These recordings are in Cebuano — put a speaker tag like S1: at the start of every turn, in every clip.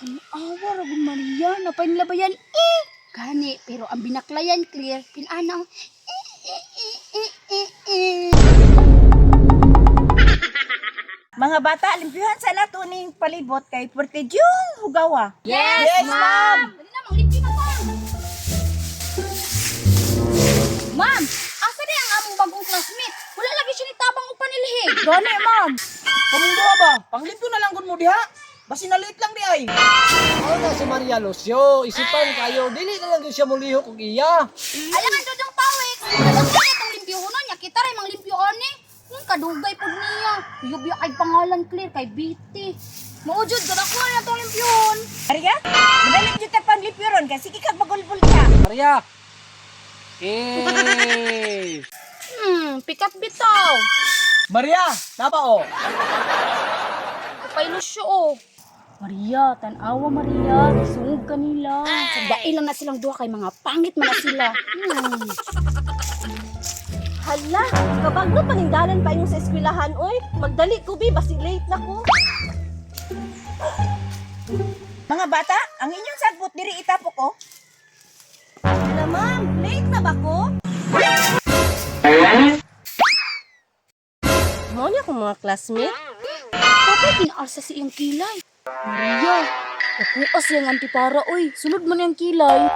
S1: Tanawa ra gud, Maria, napainlabayan eh. Gani, pero ang binaklayan, Clear, pinanang eh, eh, eh, eh, eh, eh.
S2: Mga bata, limpyuhan sa nato ning palibot kay puwerte yung hugawa.
S1: Yes, ma'am! Dali na, manglimpyo na ta. Ma'am, asa di ang among bagong classmate? Wala lagi siya nitabang upan nilhig.
S2: Gani, ma'am.
S3: Kamong duha ba? Panglimpyo na lang gud mo diha. Basi na late lang di ay.
S4: Mao na si Maria Lucio, isipan kayo, dili na lang gyud siya mulihok og iya.
S1: Alangan dudong pawik. Alam ka itong limpyohonon niya. Kita rin mang limpyo ani. Yung kadugay po niya. Yubyo kay pangalan, Clear, kay BT. Maujod, gada ko na itong limpyohon.
S2: Maria, madali jud ta panglimpyo ron kay sige kag bagulbul ka.
S4: Maria. Eh.
S1: Pikat bitaw.
S3: Maria, napa o?
S1: Kapay Lucio, oh. Maria, tanawa Maria, sungog kanila. Sa dail lang na silang duha kay mga pangit man na sila.
S5: Hala, kabagno panindanan pa ingon sa eskwelahan oy. Magdali ko bi, basi late na ko.
S2: Mga bata, ang inyong sagbot diri itapok oh.
S5: Hala ma'am, late na ba ko? Mao niya akong mga classmate.
S1: Kapay pinaarsa si iyang kilay. Maria, nakuas yang antipara oy. Sulod man yang kilay.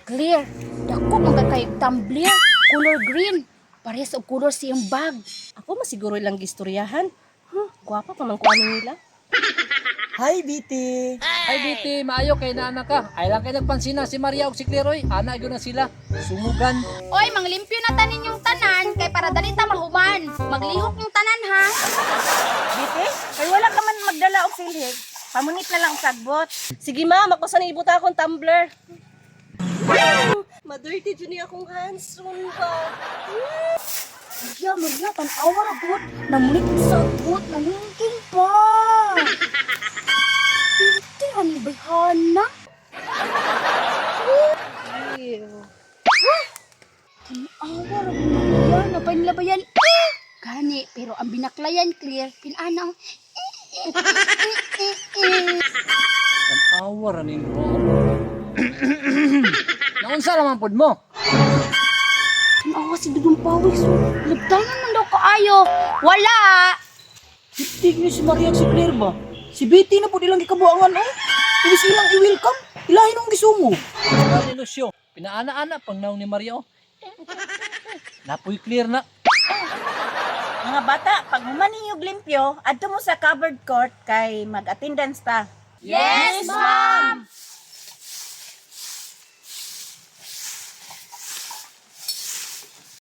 S1: Clear, dako man kay kay tumbler, color green. Parehas og color si iyang bag.
S5: Ako masiguro ilang gistoryahan. Gwapa pa man ko ano nila.
S3: Hi, BT.
S4: Ay biti, maayo kay naana ka. Ay lang kay nagpansina si Maria og si Cleroy, ana gyud na sila. Sungugan.
S1: Oy, manglimpyo na tanin yung tanan kay para dali ta mahuman. Maglihok yung tanan ha.
S2: Biti, kay wala ka man magdala og silhig. Pamunit na lang og sagbot.
S5: Sige ma'am, ako sa ibuta akong tumbler. Madirty jud ni akong hands soon ba.
S1: Maria, Maria, tanawa ra gud. Namunit sa gut, nangingking pa. Pinte ani bayhana. Tanawa ra gud, Maria, napainlabayan eh. Gani, pero ang binaklayan, Clear, pinanang eh, eh, eh, eh, eh.
S4: Tanawa ra ning duha. Naunsa ra man pud mo?
S1: Tanawa si Dudong Pawis. Oh. Lagtangan man daw kaayo. Wala.
S3: Hindi niyo si Maria at si Claire ba? Si BT na pud ilang gikabuangan oh. Imbis ilang i-welcome, ilahin ang gisumo.
S4: Gani Lucio, pinaana-ana pang naong ni Maria oh. Napoy clear na.
S2: Mga bata, pag human ninyo limpyo, adto mo sa covered court kay mag-attendance ta.
S1: Yes, ma'am!